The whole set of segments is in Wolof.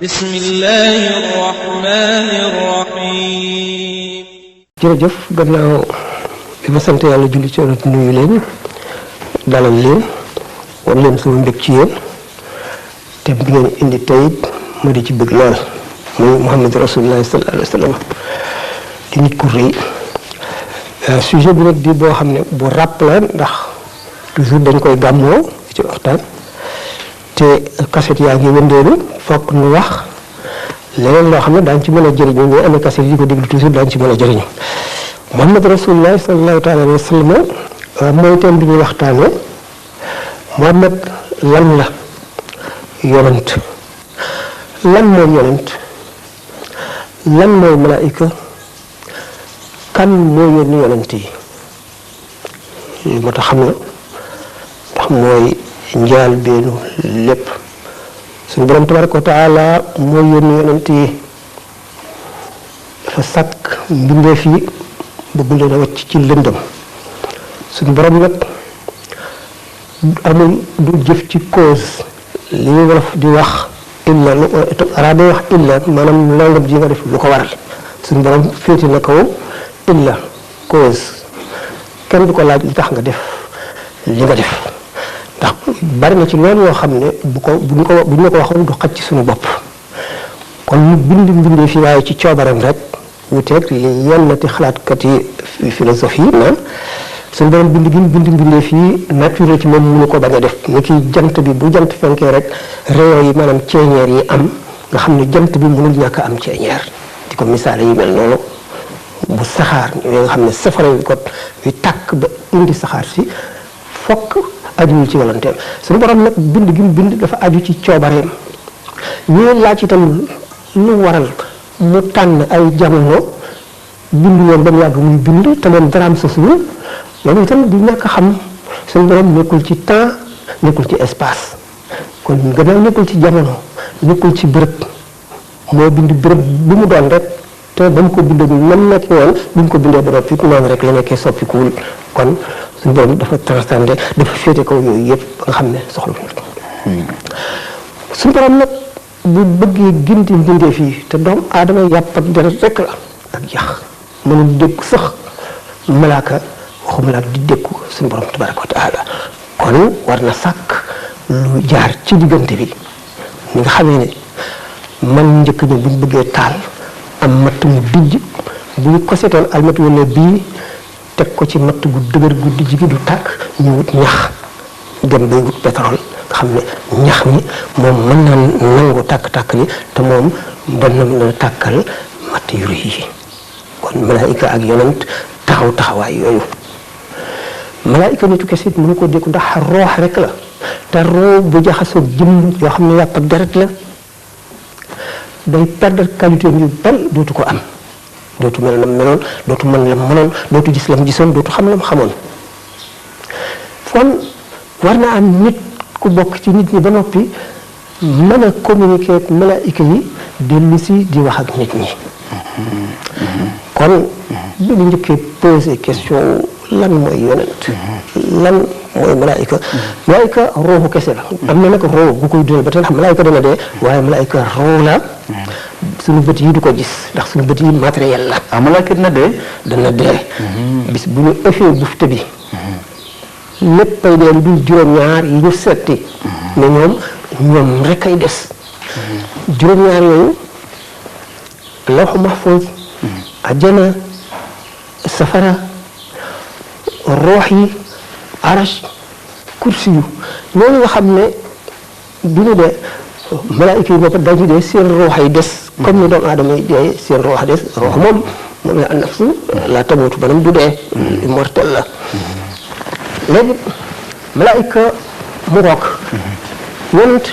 bismillahi rahmani rahim. jërëjëf gannaaw bi ma sant yàlla julli ci yonent nuyu leen dalal leen wan leen sama mbég ci yéen te bi ngeen indi tey ma di ci bëgg lool muy Muhammad Rasulullah sallallahu alayhi wa sallam di nit ku rëy sujet bi nag di boo xam ne bu ràpp la ndax toujours dañ koy gàmmoo ci waxtaan te kaset yaa ngi wëndeelu fokk nu wax leneen loo xam ne daañu ci mën a jëriñu ñooy amee kaset yi ko déglu toujours daañu ci mën a jëriñu Muhammad Rasulullah sallallahu taala alayhi wa sallam mooy thème bi ñuy waxtaane Muhammad lan la yonent lan mooy yonent lan mooy malaayika kan mooy yónni yonent yi li moo tax xam na ndax mooy njaal beenu lépp suñu borom tabaraka wa taala mooy yónni yonent yi dafa sàkk mbindeef yi bëgg leen a wàcc ci lëndëm suñu borom nag amul du jëf ci cause li ñu wolof di wax illa lu arab day wax illa maanaam nangam ji nga def lu ko waral suñu borom féete na kaw illa cause kenn du ko laaj li tax nga def li nga def ndax bari na ci loolu yoo xam ne bu ñu ko waxoon du xaj ci suñu bopp kon ñu bindee fi waaye ci coobareem rek ñu teg li yenn ti xalaatkat yi philosophie naan suñu borom bindee fii naturel ci moom mënu ko bañ a def ni ki jant bi bu jant fenkee rek rayon yi maanaam ceeñeer yi am nga xam ne jant bi mënul ñàkk a am ceeñeer di ko misaale yi mel noonu bu saxaar yooyu nga xam ne safara wi ko wi tàkk ba indi saxaar si fokk ajuwul ci volonté suñu borom nag bind dafa aju ci coobareem ñuy laaj itam lu waral mu tànn ay jamono bind woon ba mu yàgg muy bind te leen daraam sosuwul loolu itam di ñàkk xam suñu borom nekkul ci temps nekkul ci espace kon gannaaw nekkul ci jamono nekkul ci bërëb moo bind bërëb bu mu doon rek te ba mu ko bindee nam nekk woon bi mu ko bindee ba noppi noonu rek la nekkee soppikuwul kon suñu borom dafa transcendé dafa féete kaw yooyu yëpp ba nga xam ne soxla suñu borom nag bu bëggee ginti mbindee fii te doomu aadama yàpp ak deret rek la ak yax mënul dékku sax malaaka waxuma laa di dékku suñu borom tabaraka wa taala kon war na sàkk lu jaar ci diggante bi ni nga xamee ne man njëkk ñi buñ bëggee taal am matt mu dijj bu ñu ko seetoon almat wala bii teg ko ci matt gu dëgër gu dijj gi du tàkk ñu wut ñax dem bay wut pétrole nga xam ne ñax mi moom mën na nangu tàkk-tàkk ni te moom mën na tàkkal matt yu rëy yi kon malaayika ak yonent taxawaay yooyu malaayika nitu kese it mënu ko dékku ndax roox rek la te roo bu jaxasoo jëmm yoo xam ne yàpp ak deret la day perdre qualité yu bari dootu ko am dootu mel na meloon dootu mën la mënoon dootu gis la mu gisoon dootu xam la mu xamoon kon war na am nit ku bokk ci nit ñi ba noppi mën a communiquer ak malaayika yi dellu si di wax ak nit ñi kon bi ñu njëkkee posé question lan mooy yonent lan mooy malaayika rooxu kese la am na nag roo bu koy dundal ba tey ndax malaayika dana dee waaye malaayika roo la suñu bët yi du ko gis ndax suñu bët yi matériel la malaayika dana dee bis bu ñu ëffee bufte bi léppay dee lu dul juróom-ñaar yi ñu setti ne ñoom rek ay des juróom-ñaar yooyu lawhu mahfuz ajjana safara roox yi arash kursi yu ñooñu nga xam ne du ñu dee malaayika yi bopp dañu dee seen roox yi des comme ni doomu aadama yi dee seen roox des roox moom la an-nafsu la tamuutu banam du dee immortel la léegi malaayika mu roog yonent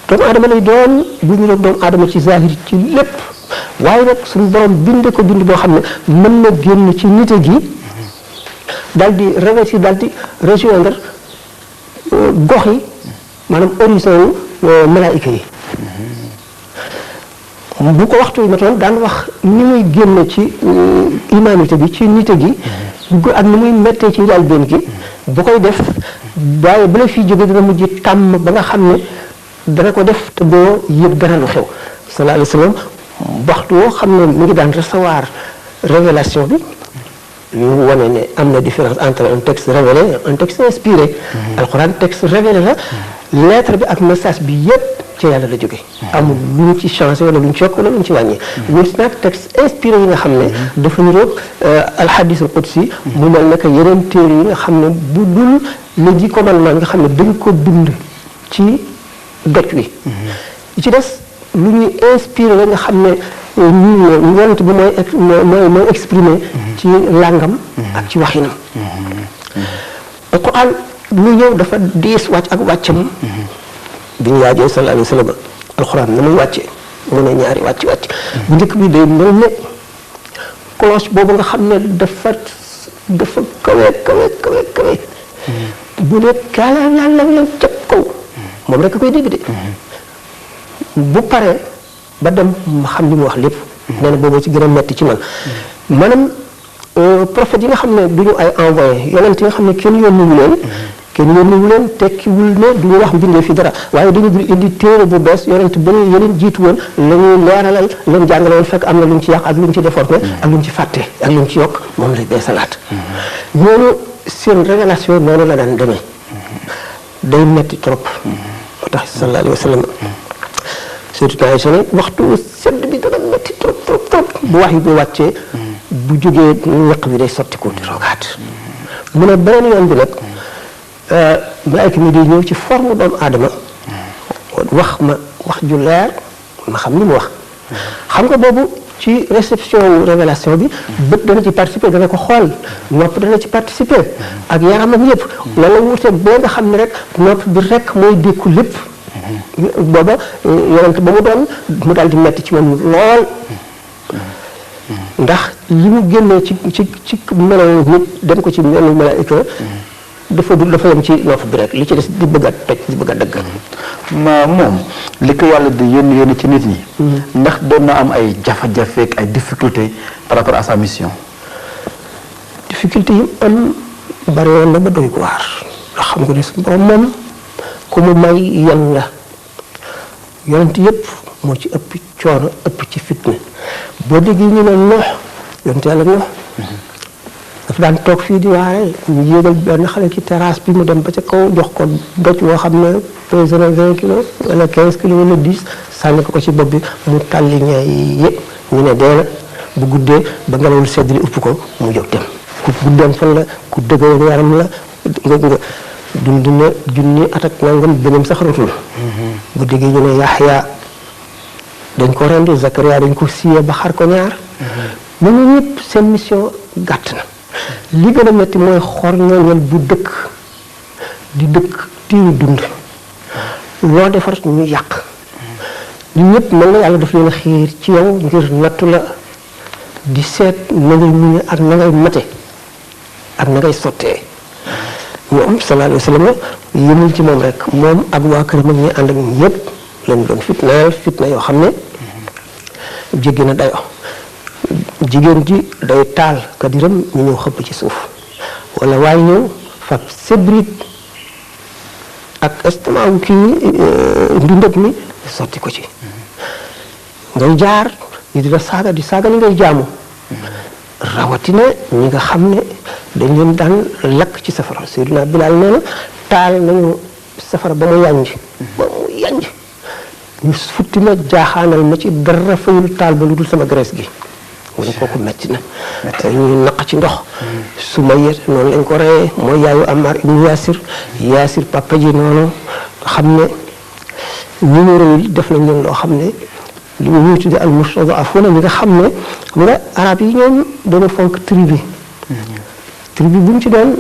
doomu aadama lay doon bu ñu doomu aadama ci zahir ci lépp waaye nag suñu borom bind ko bind boo xam ne mën na génn ci nite gi daal di revêtir daal di rejoindre gox yi maanaam horizon yu malaayika yi bu ko waxtu yi matoon daan wax ni muy génn ci humanité bi ci nite gi ak ni muy mettee ci njëlbéen gi bu koy def waaye bu la fi jóge dina mujj tàmm ba nga xam ne dana ko def te doo yëg dara lu xew sallallahu alayhi wa sallam waxtu woo xam ne mi ngi daan recevoir révélation bi yu wane ne am na différence entre un texte révélé et un texte inspiré. alxuraan texte révélé la lettre bi ak message bi yépp ci yàlla la jóge amul lu ñu ci changé wala lu ñu ci yokk wala lu ñu ci wàññi. ñun si nag texte inspiré yi nga xam ne dafa niroog alhadisul qudsi mu mel ne que yeneen téere yi nga xam ne bu dul le 10 commandements nga xam ne dañ ko bind ci doj wi. ci des lu ñuy inspiré la nga xam ne ñu yonent bi mooy exprimer ci làngam ak ci waxinam. alquran lu ñëw dafa diis wàcc ak wàccam bi ñu waajee sallallahu alayhi wa sallam alquran na muy wàcce mu ne ñaari wàcc bu njëkk bi day mel ne cloche boobu nga xam ne dafa kawe bu ne kaala ca kaw moom rek a koy dégg de bu paree ba dem ma xam li mu wax lépp nee na boobu ci gën a metti ci man maanaam prophète yi nga xam ne du ñu ay envoyé yonent yi nga xam ne kenn yónniwu leen tekkiwul ne du ñu wax mbindee fi dara waaye dañu dul indi téere bu bees yonent ba yeneen jiitu woon la ñuy leeralal leen jàngale woon fekk am na lu ñu ci yàq ak lu ñu ci déformé ak lu ñu ci fàtte ak lu ñu ci yokk moom lay beesalaat ñooñu seen révélation noonu la daan demee day metti trop moo tax sallallahu alayhi wa sallam surtout Aïcha ne waxtu sedd bi dana metti trop bu wax yi bu wàccee bu jógee ñaq bi day sotti ko di rogaat mu ne beneen yoon bi nag malaaka mi di ñëw ci forme doomu aadama wax ju leer ma xam li mu wax xam nga boobu ci réception révélation bi bët dana ci participer dana ko xool nopp dana ci participer ak yaramam yëpp loolu la wuute boo nga xam ne rek nopp bi rek mooy dékku lépp booba yonent ba mu doon mu daal di metti ci moom lool ndax li mu génnee ci melo nit dem ko ci melu malaayika dafa yem ci nopp bi rek li ci des di bëgg a toj di bëgg a dëgg. moom li ko yàlla di yónni ci nit ñi. ndax doon na am ay jafe-jafe ak ay difficultés par rapport à sa mission. difficulté yi am bari woon na ba doy ko waar ndax xam nga ne suñu borom moom ku mu may yan la yonent yëpp moo ci ëpp coono ëpp ci fitna boo déggee ñu ne Nuux yonent yàlla Nuux dafa daan toog fii di waare ñu yéegal benn xale ci terrasse bi mu dem ba ca kaw jox ko doj woo xam ne pesé na 20 kilos wala 15 kilos wala 10 sànni ko ci bopp bi mu tàlli ñaay yëpp ñu ne dee na bu guddee ba ngelaw sedd li upp ko mu jóg dem ku guddoon fan la ku dëgëroon yaram la nga dund na junni at ak nangam beneen sax rotul bu déggee ñu ne Yaxya dañ ko rendi Zakaria dañ ko siyee ba xar ko ñaar ñooñu ñëpp seen mission gàtt na li gën a metti mooy xor ñooñal bu dëkk di dëkk tiiru dund loo defar ñu yàq ñu ñëpp mën na yàlla daf leen xiir ci yow ngir nattu la di seet na ngay muñe ak na ngay mate ak na ngay sottee ñoom sallallahu alayhi wa sallam yëmul ci moom rek moom ak waa këram ak ñi ànd ak ñoom ñëpp leen doon fitna yoo xam ne jéggi na dayo jigéen ji day taal kadiram ñu ñëw xëpp ci suuf wala waaye ñëw fab sébrit ak estomac wu kii ndundëg mi sotti ko ci ngay jaar ñu di la saaga di saaga ni ngay jaamu rawatina ñi nga xam ne dañ leen daan lakk ci safara Seydina Bilaal nee na taal nañu safara ba mu yanj ñu futti ma jaaxaanal ma ci dara fayul taal ba lu dul sama graisse gi mu ne kooku metti na ñu naq ci ndox su ma yet noonu lañ ko reyee mooy yaayu Ammar ibnu Yaasir papa ji noonu xam ne numéro yi def nañ leen loo xam ne li ñuy tuddee al mustad'afuuna ñi nga xam ne mu ne arab yi ñoom dañu fonk tribu bu ñu ci doon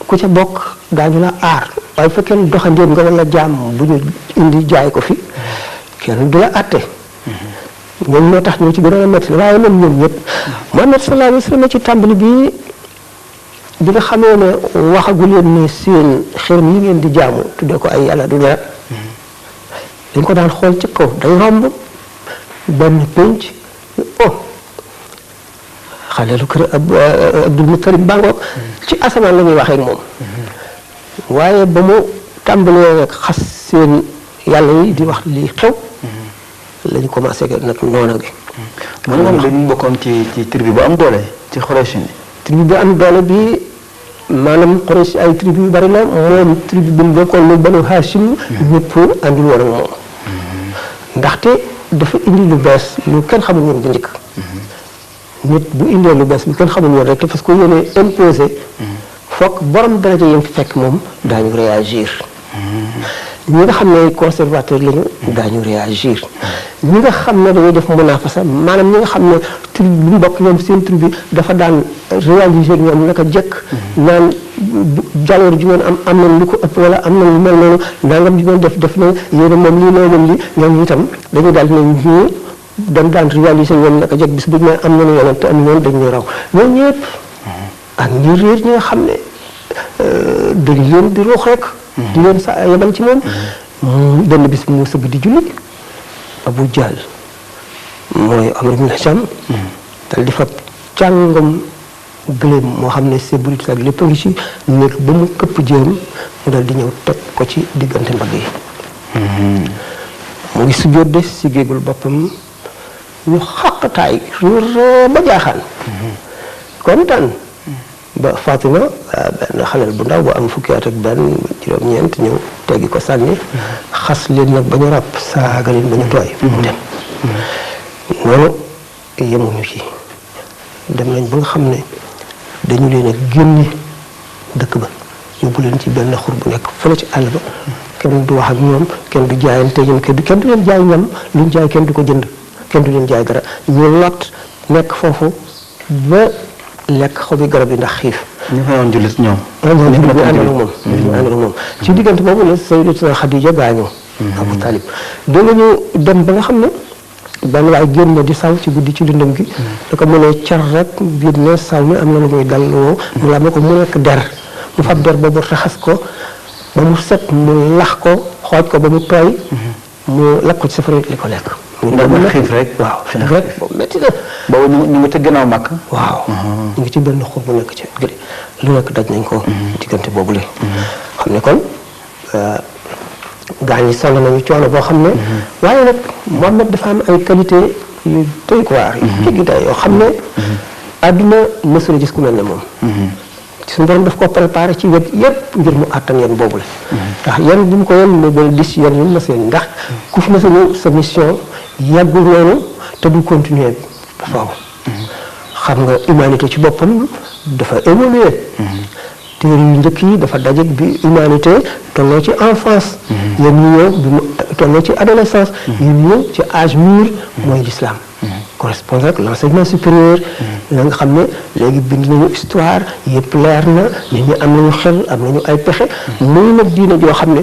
ku ca bokk daañu la aar waaye fekkee doxandéem nga wala jaam bu ñu indi jaay ko fi kenn du la àtte ñoom ñoo tax ñoo ci gën a métti waaye même ñoom ñëpp Muhammad sallallahu alayhi wa sallam ci tàmbali bi nga xamee ne waxagu leen ne seen xërëm yi ngeen di jaamu tuddee ko ay yàlla du dara dañ ko daan xool ci kaw day romb benn pénc xaleelu kër Abdul Muttalib bangoog ci asamaan la ñuy waxee ak moom waaye ba mu tàmbalee rek xas seen yàlla yi di wax li xew la ñu commencé nag noona gi man moom dañu bokkoon ci tribu bu am doole ci Quraysh ni tribu bu am doole bi maanaam Quraysh ay tribu yu bari la moom tribu bi mu bokkoon muy Banu Hashim ñëpp àndul woon ak moom ndaxte dafa indi lu bees lu kenn xamul woon bu njëkk nit bu indee lu bees lu kenn xamul woon rek te parce que yéene imposé foog borom daraja yam fi fekk moom daañu réagir ñi nga xam ne conservateur lañu daañu réagir ñi nga xam ne dañuy def munafasa maanaam ñi nga xam ne tribu bi mu bokk ñoom seen tribu bi dafa daan réaliser ñoom naka jëkk naan jaloor ju ngeen am na lu ko ëpp wala am na lu mel noonu nangam ju ngeen def na yéen moom lii moom li ñoom itam dañu daal ne ñu dañ daan réaliser ñoom naka jëkk bis bu ñu am nañu yeneen te am ñoom dañuy raw ñoom ñëpp ak ñi réer ñi nga xam ne dañ leen di ruux rek di leen sa yebal ci moom benn bis mu sëgg di julli Abu Jahl mooy Amr ibn Hisham dal di fab càngam gëléem moo xam ne sécurité ak lépp a ngi ci nekk ba mu këpp jéem mu dal di ñëw teg ko ci diggante mbagg yi mu ngi sujjóot de si géegul boppam ñu xaqataay ñu ree ba jaaxaan kontaan ba Fatima benn xaleel bu ndaw bu am fukki at ak benn juróom-ñeent ñëw teggi ko sànni xas leen nag ba ñu ràpp saaga leen ba ñu tooy mu dem noonu yemuñu ci dem nañ ba nga xam ne dañu leen a génne dëkk ba yóbbu leen ci benn xur bu nekk fële ci àll ba kenn du wax ak ñoom kenn du jaayante ñoom kenn du leen jaay ñam luñ jaay kenn du ko jënd kenn du leen jaay dara ñu lot nekk foofu ba lekk xobi garab yi ndax xiif. ñu fa yoon jullit ñoom. ñu àndal moom ci diggante boobu la Sayyidatuna Xadija gaañoo. Abu Talib doo nga ñu dem ba nga xam ne benn waay génn na di saw ci guddi ci lëndëm gi. da ko mënee car rek biir ne saw mi am na lu muy dal woo. mu la ko mu nekk der mu fab der boobu raxas ko ba mu set mu lax ko xooj ko ba mu tooy. mu lakk ko ci safara li ko lekk. ndax xiif rek waaw xiif rek boobu métti na. boobu ñu ngi te gannaaw màkk. waaw ñu ngi ci benn xur bu nekk ci gële lu nekk daj nañ ko diggante boobu la xam ne kon gaa ñi sonn nañu coono boo xam ne waaye nag Muhammad dafa am ay qualité yu doy waar yu jéggi day yoo xam ne àdduna mësula gis ku mel ne moom suñu borom daf ko préparé ci wet yépp ngir mu àttan yan boobu la ndax yan bi mu ko yan moo gën a dis yan yu ma seen ndax ku fi mësa ñëw sa mission yàggul noonu te du continuer ba faaw xam nga humanité ci boppam dafa évoluer téere yu njëkk yi dafa daje bi humanité tolloo ci enfance yéen ñu ñëw bi mu tolloo ci adolescence yéen ñëw ci âge mûr mooy l'islam correspond ak l'enseignement supérieur la nga xam ne léegi bind nañu histoire yëpp leer na nit ñi am nañu xel am nañu ay pexe muy nag diina joo xam ne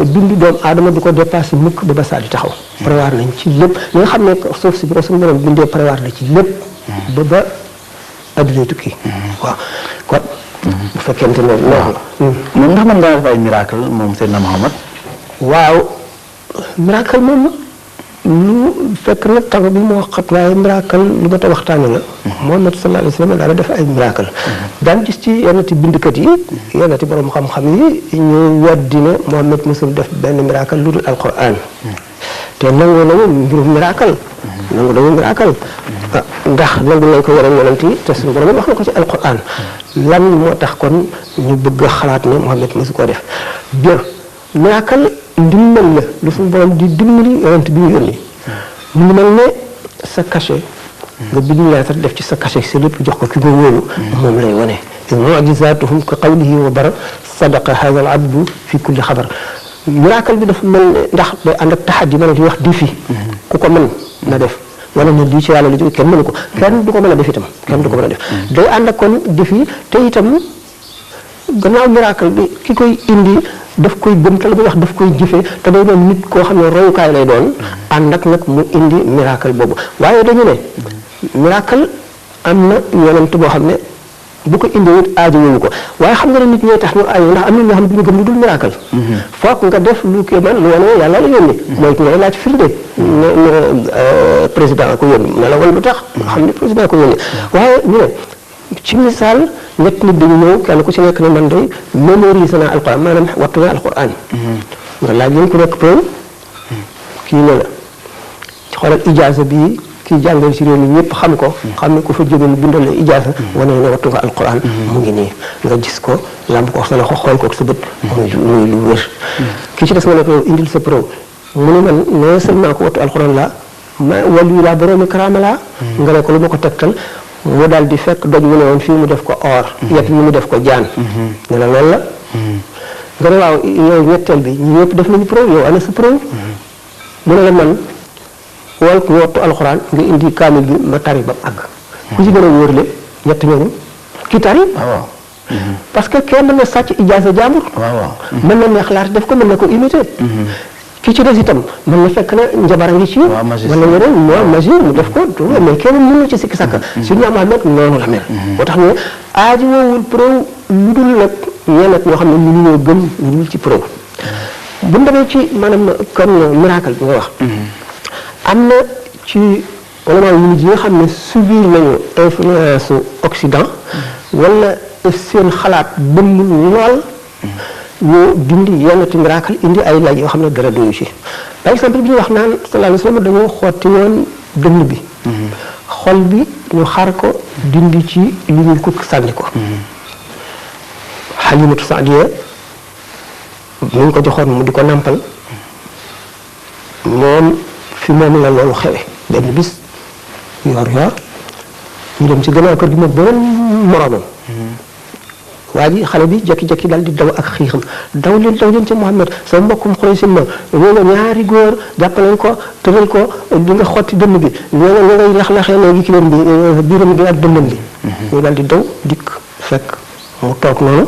dundu doomu aadama du ko dépassé mukk ba saa di taxaw prévoir nañ ci lépp li nga xam ne suuf si bi ko suñu borom bindee prévoir na ci lépp ba adduna tukki waaw kon bu fekkente ne loolu moom ndax mën nga def ay miracle moom Seydina Muhammad waaw miracle moom lu fekk nag temps bi moo xat waaye miracle lu ma ta waxtaane la Muhammad sallallahu alayhi wa sallam daal def ay miracle daan gis ci yennati bindkat yi yennati borom xam-xam yi ñu weddi ne Muhammad mosul def benn miracle lu dul alquran te nangu nañu mbirum miracle nangu dañu miracle ndax nangu nañ ko yeneen yonent yi te suñu borom wax na ko ci alquran lan moo tax kon ñu bëgg a xalaat ne Muhammad mosu koo def bien miracle ndimbal la lu suñu borom di dimbali yonent bi ñu yónni mu ngi mel ne sa cachet nga bind lettre def ci sa cachet sa lépp jox ko ki nga wóolu moom lay wane mu'jizatuhum ka qawlihi wa bara sadaqa hadha al abdu fi kulli xabar miracle bi dafa mel ne ndax day ànd ak taxaddi mën a di wax défi ku ko mën na def wala ne lii ci yàlla la jóge kenn mënu ko kenn du ko mën a def itam kenn du ko mën a def day ànd ak kon défi te itam gannaaw miracle bi ki koy indi daf koy gëm te la muy wax daf koy jëfee te day doon nit koo xam ne royukaay lay doon ànd ak nag mu indi miracle boobu waaye dañu ne miracle am na yonent boo xam ne bu ko indi wut aajo yooyu ko waaye xam nga ne nit ñooy tax ñu aajo ndax am na ñoo xam ne du ñu gëm lu dul miracle foog nga def lu kéemaan lu wane yàlla la yónni mooy ki ngay laaj firnde ne président ko yónni ne la wan lu tax xam ne président ko yónni waaye ñu ne ci misaal ñett nit dañu ñëw kenn ku ci nekk ne man day mémorise naa alquran maanaam wattu naa alquran nga laaj leen ku nekk preuve kii ne la xoolal ijaasa bii kii jàngale ci réew mi ñëpp xam ko xam ne ku fa jóge mu bindal la ijaasa wane ne wattu nga alquran mu ngi nii nga gis ko lamb ko sa loxo xool ko sa bët muy lu wér kii ci des nga ne ko indil sa preuve mu ne man non seulement ko wattu alquran la ma wàllu laa boroomi karaama laa nga ne ko lu ma ko tegtal mu daal di fekk doj mu ne woon fii mu def ko or yet mi mu def ko jaan ne la loolu la nga ne waaw yow ñetteel bi ñu ñëpp def nañu preuve yow ana sa preuve mu ne la man wal ku wattu alxuraan nga indi kaamil bi ma tari ba àgg ku ci gën a wóorle ñett ñooñu ki tari parce que kenn mën na sàcc ijaasa jaambur mën na neex laat def ko mën na ko imité ki ci des itam mën na fekk na njabara ngi ci wala yeneen moo magie mu def ko mais kenn mënu ci sikki sàkk suñu amaat noonu la mel moo tax ne aaji woowul preuve lu dul nag ñeneen ñoo xam ne mënuñoo gëm lu dul ci preuve bu ñu demee ci maanaam comme miracle bi nga wax am na ci wala yu nit yi nga xam ne subir nañu influence Occident wala seen xalaat bënn lool ñu dindi yenn ti miracle indi ay laaj yoo xam ne dara doyu ci par exemple bi ñuy wax naan sallallahu alayhi wa sallam dañoo xotti woon dënn bi xol bi ñu xar ko dindi ci li ñu ko sànni ko Halimatu Saadiya mu ngi ko joxoon mu di ko nampal moom fi moom la loolu xewe benn bis yor ñu dem ci gannaaw kër gi moom beneen moroomam waa ji xale bi jekki-jekki daal di daw ak xiixam daw leen ci Muhammad sa mbokkum Xuraysin ma ñoo nga ñaari góor jàppaleñ ko tëral ko di nga xotti dënn bi ñoo nga ngay lax-laxee léegi ki leen bi biiram bi ak dënnam bi ñu daal di daw dikk fekk mu toog noonu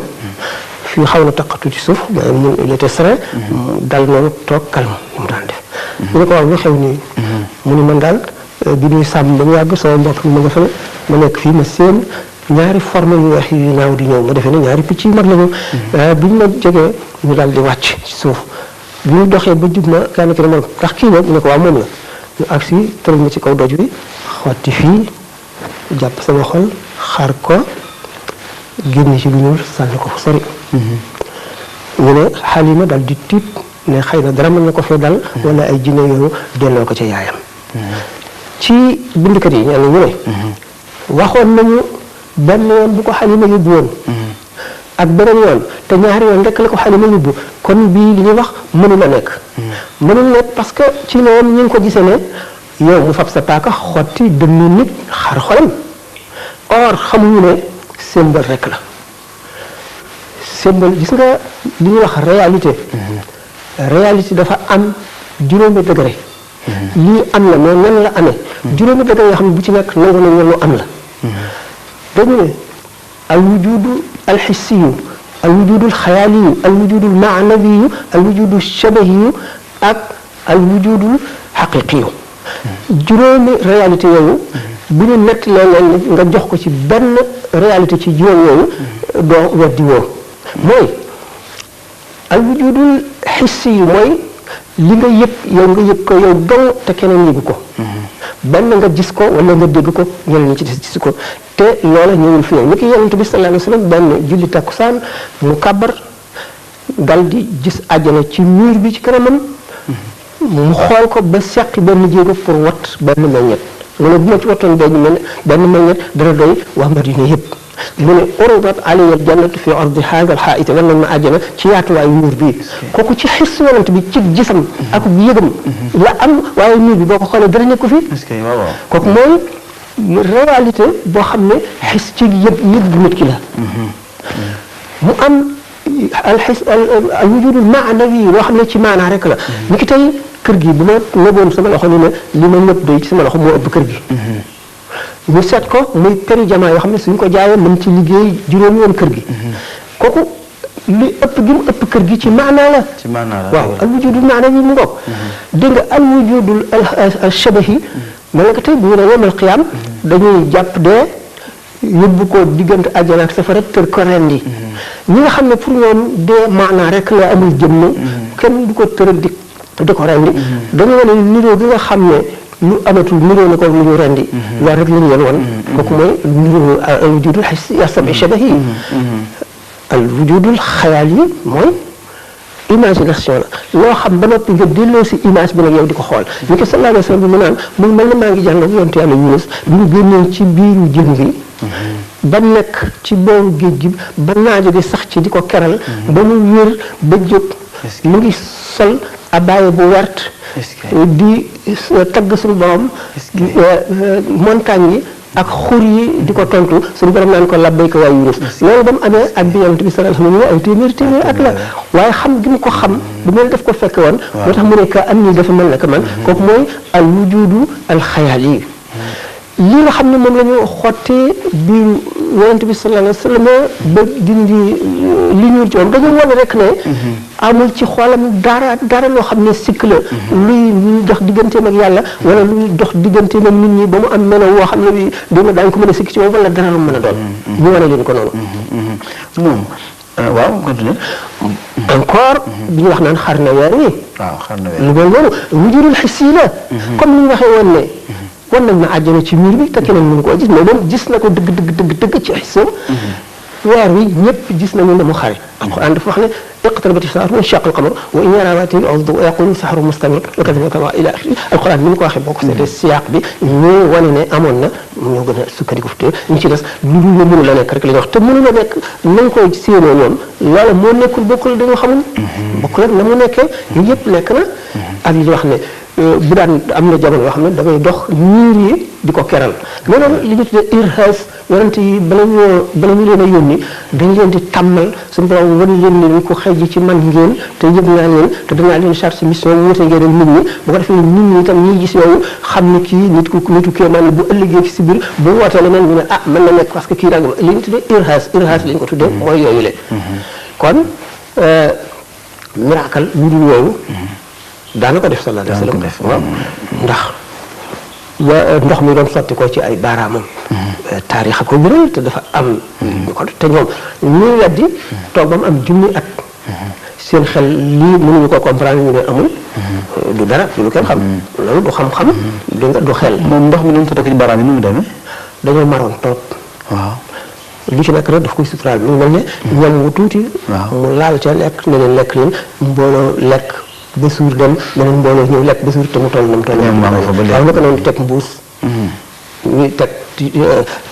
fii xaw na taqatu ci suuf mu il était serein dal noonu toog calme mu daan def ñu ne ko waaw lu xew nii mu ne man daal bi ñuy sàmm ba mu yàgg sama mbokk mi ma nga fële ma nekk fii ma seen ñaari forme yu weex yu naaw di ñëw ma defee ne ñaari picc yu mag la ñu bi ñu ma jógee ñu daal di wàcc ci suuf bi ñu doxee ba jub ma kenn ki ne man ndax kii nag ne ko waaw moom la ñu agsi tëral ma ci kaw doj bi xotti fii jàpp sama xol xar ko génn ci lu ñuul sànni ko fu sori ñu ne Xalima daal di tiit ne xëy na dara mën na ko fee dal wala ay jinne yooyu delloo ko ca yaayam ci bindkat yi ñaan ñu ne waxoon nañu benn yoon bu ko Xalima yóbbu woon ak beneen yoon te ñaari yoon rek la ko Xalima yóbbu kon bii li ñuy wax mënul a nekk mënul nekk parce que ci noonu ñu ngi ko gisee ne yow mu fab sa paaka xotti dënnu nit xar xolam or xamuñu ne symbole rek la symbole gis nga li ñuy wax réalité dafa am juróomi degré lii am la mais nan la amee juróomi degré yoo xam ne bu ci nekk nangu nañu lu am la dañu ne al wujudu al xissiyu al wujudu al xayaaliyu al wujudu al maanawiyu al wujudu shabahiyu ak al wujudu xaqiqiyu juróomi réalité yooyu bu ñu nett leen nga jox ko ci benn réalité ci juróom yooyu doo weddi woo mooy al wujudul xissi yu mooy li nga yëg ko yow dong te keneen yëgu ko benn nga gis ko wala nga dégg ko ñeneen ñi ci des gis ko te loola ñëwul fi yow ni ki yonent bi sallallahu alayhi wa sallam benn julli takkusaan mu kàbbar dal di gis àjjana ci mur bi ci kanamam mu xool ko ba seqi benn jéego pour wat benn meññet mu ne bu ma ci wattoon benn meññet dana doy waa Madina yëpp mu ne uridat alayya al-jannatu fi ardi haadha al-haa'it wan nañ ma àjjana ci yaatuwaayu mur bi kooku ci xis yonent bi ci gisam ak yëgam la am waaye mur bi boo ko xoolee dara nekku fi kooku mooy réalité boo xam ne xis ci yëg bu nit ki la mu am alxis al wujudul maanawi loo xam ne ci maanaa rek la ni ki tey kër gi bu ma nëboon sama loxo ni ne li ma nëb doy ci sama loxo moo ëpp kër gi ñu seet ko muy péri jamaa yoo xam ne suñ ko jaayee mën ci liggéey juróomi yoon kër gi kooku li ëpp gi mu ëpp kër gi ci maanaa la waaw al wujudul maanawi mu ngoog dégg nga al wujudul al shabahi ma nga tey bu ñu ne yomal qiyaam dañuy jàpp dee yóbbu ko diggante àjjana ak safara tër ko rendi ñi nga xam ne pour ñoom dee maanaa rek la amul jëmm kenn du ko tëral di ko rendi dañu wane niroo gi nga xam ne lu amatul niroo na ko lu ñu rendi loolu rek la ñu leen wan kooku mooy niroo al wujudul shabahi al wujudul xayaal yi mooy imagination la loo xam ba noppi nga delloo si image bi nag yow di ko xool ni ko sallallahu alayhi wa sallam bi mu naan mu mel ne maa ngi jàng yonte yàlla Yunus bi mu génnee ci biiru jën gi ba nekk ci boobu géej gi ba naajo gi sax ci di ko keral ba mu wér ba jóg mu ngi sol abaaye bu wert di tagg suñu borom montagne yi ak xur yi di ko tontu suñu borom naan ko labbayka yaa Yunus loolu ba mu amee ak bi yonent bi sallallahu alayhi wa sallam ay téeméeri at la waaye xam gi mu ko xam bu mel daf ko fekke woon moo tax mu ne ka am nii dafa mel ne que man kooku mooy al wujudu al xayaal yi li nga xam ne moom la ñu xottee biir yonent bi sallallahu alayhi wa sallam ba dindi li ñuul ci moom dañu wane rek ne amul ci xoolam dara loo xam ne sikk la luy dox digganteem ak yàlla wala luy dox digganteem ak nit ñi ba mu am melo woo xam ne bi dina daañu ko mën a sikk ci moom wala dara lu mën a doon ñu wane leen ko noonu moom waaw continue encore bi ñu wax naan xar na weer wi waaw xar na weer lu mel noonu wujudul xissi la comme ni ñu waxee woon ne wan nañ ma àjjana ci miir bi te keneen mënu koo gis mais moom gis na ko dëgg ci xisam weer wi ñëpp gis nañu ne mu xare alquran dafa wax ne iqtarabati saa'atu wa inshaqa al-qamar wa in yaraa aayatin yu'ridu wa yaqulu sihrun mustamir wa kadhalika ila akhiri alquran ni mu ko waxee boo ko seetee siyaaq bi ñu wane ne amoon na ñoo gën a sukkandiku te ñu ci des lu dul mënu la nekk rek la ñuy wax te mënu la nekk nañ koy séenoo ñoom loola moo nekkul bokkul dañoo xamul bokkul ak na mu nekkee yooyu yëpp nekk na ak li wax ne bu daan am na jamono yoo xam ne dangay dox niir yi di ko keral mais loolu li ñu tuddee irhaas yonent yi bala ñu leen a yónni dañ leen di tàmmal suñu borom wan leen ni ko xëy ji ci man ngeen te yëg naa leen te danaa leen charge mission wuute ngeen ak nit ñi bu ko defee nit ñi itam ñiy gis yooyu xam ne kii nitu kéemaan bu ëllëgee ci si biir bu wootee leneen ñu ne ah mën na nekk parce que kii nag li ñu tuddee irhaas li ñu ko tuddee mooy yooyu le kon miracle lu dul yooyu daana ko def sallallahu alayhi wa sallam waaw ndax ndox mi doon sotti ko ci ay baaraamam taarix ko wéral te dafa am te ñoom ñuy weddi toog ba mu am junni at seen xel lii mënuñu ko comprendre ñu ne amul du dara lu kenn xam loolu du xam-xam du xel moom ndox mi doon sotti ko ci baaraam yi nu mu demee dañoo maroon trop waaw lu ci nekk rek daf koy suturaal mu mel ne ñam wu tuuti mu laal ca lekk ne leen lekk leen mbooloo lekk ba suur dem beneen mbooloo ñëw lekk ba suur te mu toll na mu toll waaw naka noonu teg mbuus ñuy teg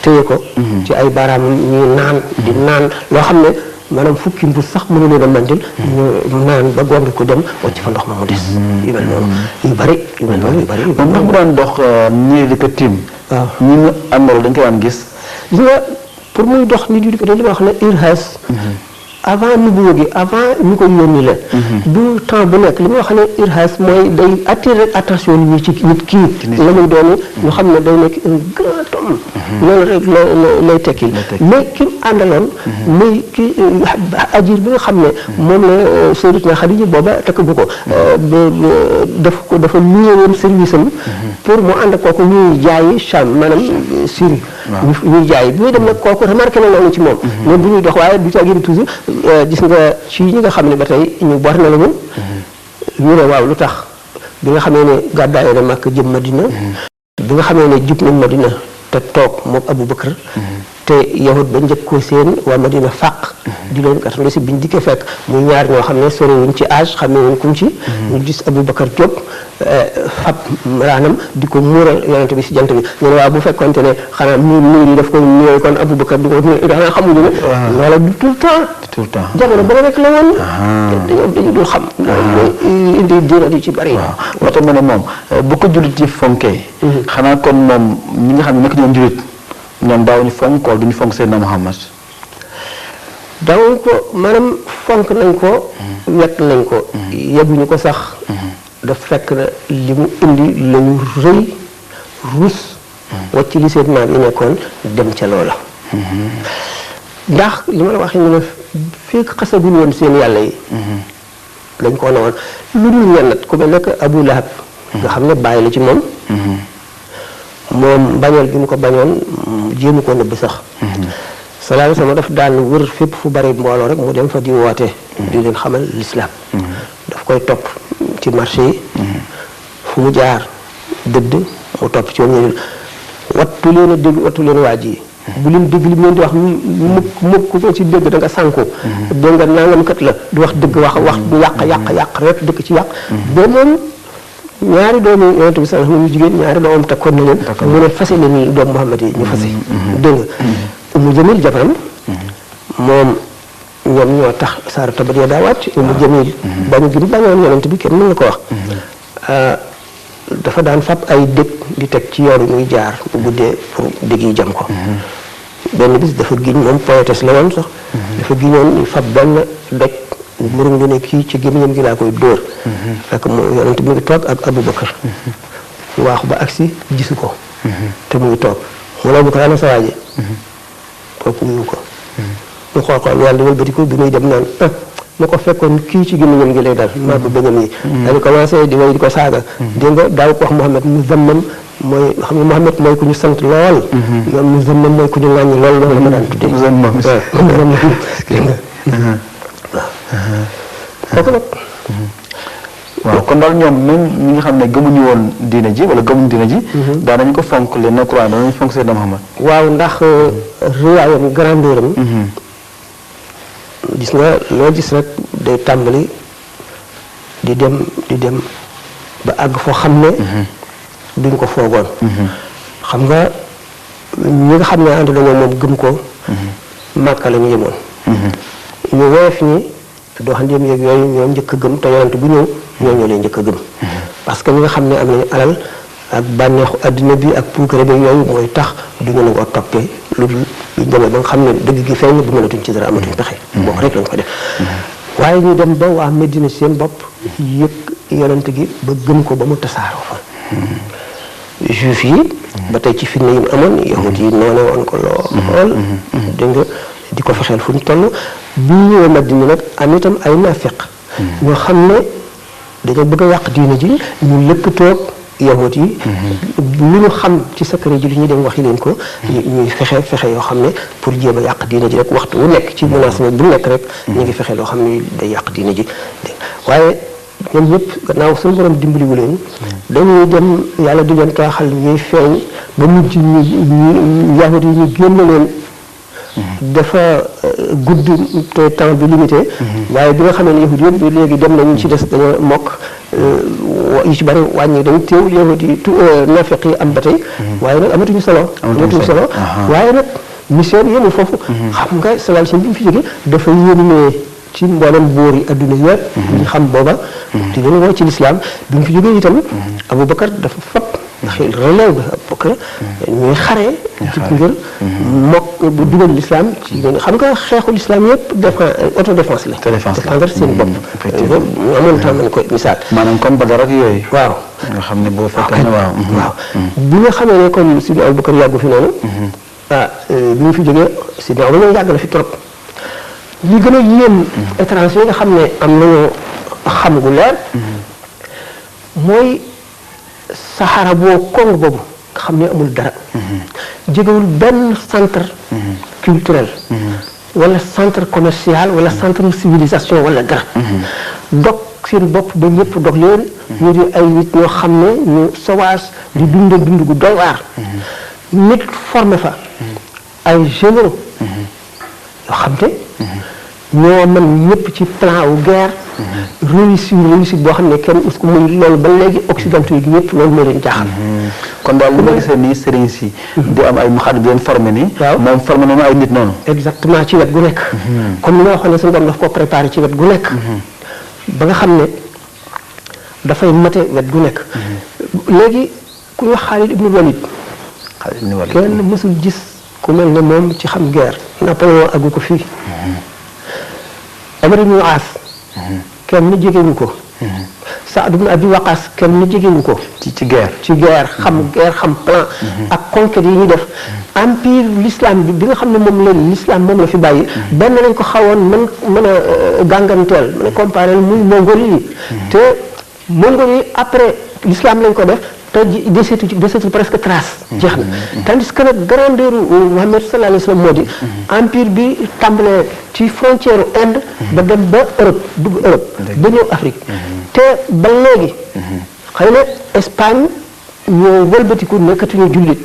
téye ko ci ay baaraam ñuy naan di naan loo xam ne maanaam fukki mbuus sax mënu leen a mandil ñu naan ba gongi ko dem wacc fa ndox ma mu des yu mel noonu yu bari moom ndax bu daan dox ñii di ko tiim waaw ñi mu àndal dañ ko daan gis nga pour muy dox nit yi di ko dañ li ma wax ne irhaas avant nubuwa gi avant ñu koy yónni la du temps bu nekk li ma wax ne irhaas mooy day attirer attention nit ñi ci nit kii la muy doon ñu xam ne day nekk un grand homme loolu rek lay tekki mais ki mu àndaloon muy ki ajir bi nga xam ne moom la Sayyidatuna Xadija booba takk bu ko dafa luye woon service am pour mu ànd kooku ñuy jaayi Cham maanaam Syrie ñuy jaayi bi muy dem nag kooku remarqué na loolu ci moom mais bu ñuy dox waaye du tagin toujours gis nga ci ñi nga xam ne ba tey ñu bor na lañu ñu ne waaw lu tax bi nga xamee ne gàddaay na Makka jëm Madina bi nga xamee ne jub nañ Madina te toog moom Abu Bakar te yahut ba njëkk ko seen waa Madina fàq di leen gàttandu si biñ dikkee fekk muy ñaar ñoo xam ne sori wuñ ci âge xam ne wuñ kum ci ñu gis Abu Bakar jóg fab raanam di ko muural yonente bi si jant bi ñu ne waaw bu fekkonte ne xanaa nuur yi daf ko ñëwee kon Abu Bakar di ko xanaa xamuñu ne loola du tout le temps jamono ba rek la woon dañu dul xam indi diina di ci bari waaw tax ma ne moom bu ko jullit yi fonkee xanaa kon moom ñi nga xam ne nekk ñoom jullit ñoom daawuñu fonk wala duñu fonk Seydina Muhammad daawuñ ko maanaam fonk nañ ko wet nañ ko yebbuñu ko sax daf fekk na li mu indi lañu rëy rus wacc li seen maam yi nekkoon dem ca loola ndax li ma la waxee ñu ne fekk xasagul woon seen yàlla yi dañ ko ne woon lu dul ñennat ku mel nekk Abu Lahab nga xam ne bàyyi la ci moom moom bañoon gi mu ko bañoon jéemu ko nëbb sax sallallahu alayhi wa sallam daf daan wër fépp fu bari mbooloo rek mu dem fa di woote di leen xamal l'islam daf koy topp ci marché yi fu mu jaar dëdd mu topp ci moom ñu wattu leen a dégg wattu leen waaj yi bu leen dégg li mu leen di wax mukk ku ko ci dégg da nga sànku dégg nga nangam kat la du wax dëgg wax du yàq rek dëkk ci yàq ba moom ñaari doomu yonent bi sallallahu alayhi wasallam yu jigéen ñaari doomam takkoon na leen mu ne fase leen ni doomu Muhammad yi ñu fase dégg nga Umu Jamil jabaram moom ñoom ñoo tax saara tabat ya daa wàcc Umu Jamil bañu gi bañoon yonent bi kenn mën na ko wax dafa daan fab ay dëkk di teg ci yoon muy jaar bu guddee pour dëgg yi jam ko benn bis dafa giñ moom poétesse la woon sax dafa giñoon fab benn doj murum ngi ne kii ci gémmiñam gi laa koy dóor fekk mu yonent bi ngi toog ak Abubakar waaxu ba agsi gisu ko te mu ngi toog mu la Abubakar ana sa waaje kooku wuyu ko mu xool yàlla wëlbati ko bi muy dem naan mu ko fekkoon kii ci gémmiñam gi lay dal maa ko bëggam yi dañu commencé di way di ko saaga dégg nga daaw ko wax Muhammad mu zammam mooy xam nga Muhammad mooy ku ñu sant lool ñoom mu zammam mooy ku ñu ŋàññi lool loolu la ma daan tuddee kooku nag waaw kon daal ñoom même ñi nga xam ne gëmuñu woon diina ji wala gëmuñu diina ji daanañu ko fonk leen na Quran daanañu fonk Seydina Muhammad waaw ndax réyaayam grandeur am gis nga loo gis rek day tàmbali di dem ba àgg foo xam ne duñ ko foogoon xam nga ñi nga xam ne ànd nañoo moom gëm ko Màkka la ñu yemoon ñu woyof ñi doxandéem yeeg yooyu ñoo njëkk a gëm te yonent bu ñëw ñoo leen njëkk a gëm parce que ñi nga xam ne am nañu alal ak bànneexu adduna bi ak puukare bi yooyu mooy tax duñu nangoo toppee lu dul luñ demee ba nga xam ne dëgg gi feeñ bu mënatuñ ci dara amatuñ pexe bokk rek lañ ko def waaye ñu dem ba waa Medina seen bopp yëg yonent gi ba gëm ko ba mu tasaaroo fa juif yi ba tey ci fitna yi mu amoon yahut yi noone woon ko lool dégg nga di ko fexeel fu ñu toll bi ñëwee Madina nag am itam ay naafiq ñoo xam ne dañoo bëgg a yàq diina ji ñu lëkkatoog yahut yi lu ñu xam ci secret ji li ñuy dem waxi leen ko ñuy fexe yoo xam ne pour jéem a yàq diina ji rek waxtu wu nekk ci munasaba bu nekk rek ñu ngi fexe loo xam ne day yàq diina ji waaye ñoom ñëpp gannaaw suñu borom dimbaliwu leen dañuy dem yàlla di leen tooxal ñuy feeñ ba mujj ñu yahut yi ñu génn leen dafa gudd te temps bi limité waaye bi nga xam ne yahut yëpp léegi dem nañu ci des dañoo mokk yu ci bari wàññi dañu teewul yahut yi nafiq yi am ba tey waaye nag amatuñu solo waaye nag mission yému foofu xam nga salal seen bi mu fi jógee dafa yéene ci mboolem boor yi adduna yëpp ñu xam booba di leen woo ci lislaam bi mu fi jógee itam Abubakar dafa fab ndax relève bi Abubakar ñuy xare ci ngir mokk bu dugal lislaam ci xam nga xeexu lislaam yëpp autodéfense la défendre seen bopp ñu amoon temps nañ ko misaal maanaam comme Badar ak yooyu waaw nga xam ne boo fekkee ne waaw bi nga xamee ne kon Sidna Abubakar yàggu fi noonu bi mu fi jógee Sidna Abubakar yàgg na fi trop li gën a yéem étranger yi nga xam ne am nañu xam gu leer mooy Sahara boo Congo boobu nga xam ne amul dara jegewul benn centre culturel wala centre commercial wala centre civilisation wala dara dog seen bopp ba ñëpp dog leen ñu di ay nit ñoo xam ne ñu sauvage di dund gu doy waar nit formé fa ay généraux yoo xam te ñoo mën ñëpp ci plan wu guerre réussir boo xam ne kenn us ko muy loolu ba léegi occidentaux yi ñëpp loolu moo leen jaaxal kon daal li ma gisee nii sëriñ si di am ay muxaddam di leen formé nii waaw moom formé noonu ay nit noonu exactement ci wet gu nekk comme ni ma waxoon ne suñu borom daf ko préparé ci wet gu nekk ba nga xam ne dafay mate wet gu nekk léegi ku ñu Xaalid ibnu Walid kenn mësul gis ku mel ne moom ci xam guerre Napoléon aggu ko fii Amar ibnu Aas kenn ni jegewuñ ko Saad ibn Abi Waqas kenn ni jegewuñ ko ci guerre xam plan ak conquête yi ñu def empire l'islam bi nga xam ne moom leen l'islam moom la fi bàyyi benn lañ ko xawoon mën a gànganteel mën a comparé muy Mongolie yi te Mongolie yi après l'islam lañ ko def te desetu presque trace jeex na tandis que nag grandeur Muhammad sallallahu alayhi wa sallam moo di empire bi tàmbalee ci frontière Inde ba dem ba Europe dugg Europe ba ñëw Afrique te ba léegi xëy na Espagne ñoo wëlbatiku nekkatuñu jullit.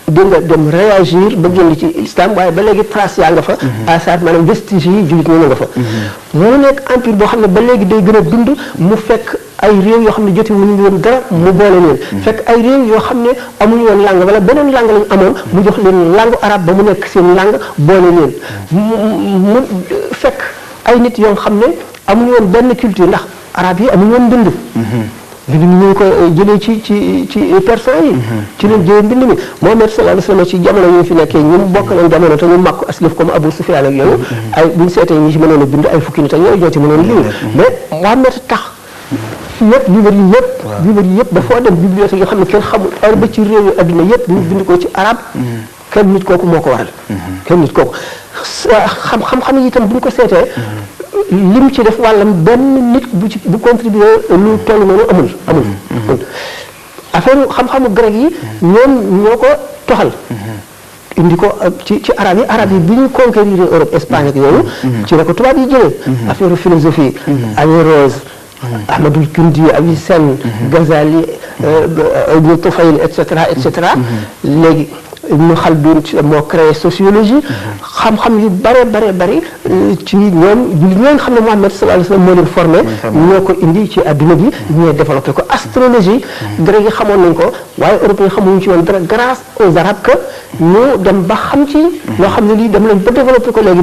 dégg nga dem réagir ba génn ci islam waaye ba léegi trace yaa nga fa. asar maanaam vestige yi jullit ñoo nga fa. mu nekk empire boo xam ne ba léegi day gën a dund mu fekk ay réew yoo xam ne jote wuñu woon dara mu boole leen. fekk ay réew yoo xam ne amuñu woon langue wala beneen langue lañu amoon mu jox leen langue arabe ba mu nekk seen langue boole leen mu fekk ay nit yoo xam ne amuñu woon benn culture ndax arabe yi amuñu woon mbind. mbind mi ñu ko jëlee ci persan yi. ci leen jëlee mbind mi Muhammad sallallahu alayhi wasallam ci jamono ñu fi nekkee ñun bokk nañ jamono te ñu màkk aslëf comme Abu Sufyan ak yooyu. ay bu ñu seetee ñi ci mënoon a bind ay fukki nit ak yooyu ñoo ci mënoon lii mais Muhammad tax fi yëpp livre yi yëpp ba foo dem bibliothèque yoo xam ne kenn xamul heure ba ci réew yu adduna yëpp ñu bind ko ci arabe. kenn nit kooku moo ko waral. kenn nit kooku xam-xam yi itam bu ñu ko seetee. lim ci def wàllam benn nit bu contribuer lu toll noonu amul. affaire xam-xamu grec yi ñoom ñoo ko toxal. indi ko ci arab yi bi ñu conquérir Europe Espagne ak yooyu. ci la ko tubaab yi jëlee. affaire philosophie. Averroès. Ahmadul Kindi Avicenne. Ghazali. Ibn Tufayl et cetera. léegi Ibn Khaldun moo créé sociologie xam-xam yu bare ci ñoom julli ñoo nga xam ne Muhammad sallallahu alayhi wasallam moo leen formé ñoo ko indi ci adduna bi ñoo développé ko astrologie grec yi xamoon nañ ko waaye européen xamuñu ci woon dara grâce aux arabes que ñu dem ba xam ci loo xam ne lii dem nañ ba développé ko léegi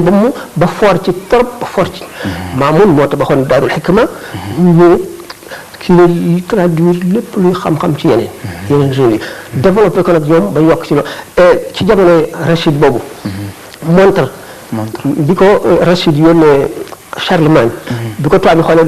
ba fort ci trop ba fort ci Maamun moo tabaxoon Daarul Hikma ñu kii la traduire lépp luy xam-xam ci yeneen réew yi développé ko nag ñoom ba yokk ci loolu ci jamonoy Rachid boobu montre bi ko Rachid yónnee Charlemagne bi ko tubaab bi xoolee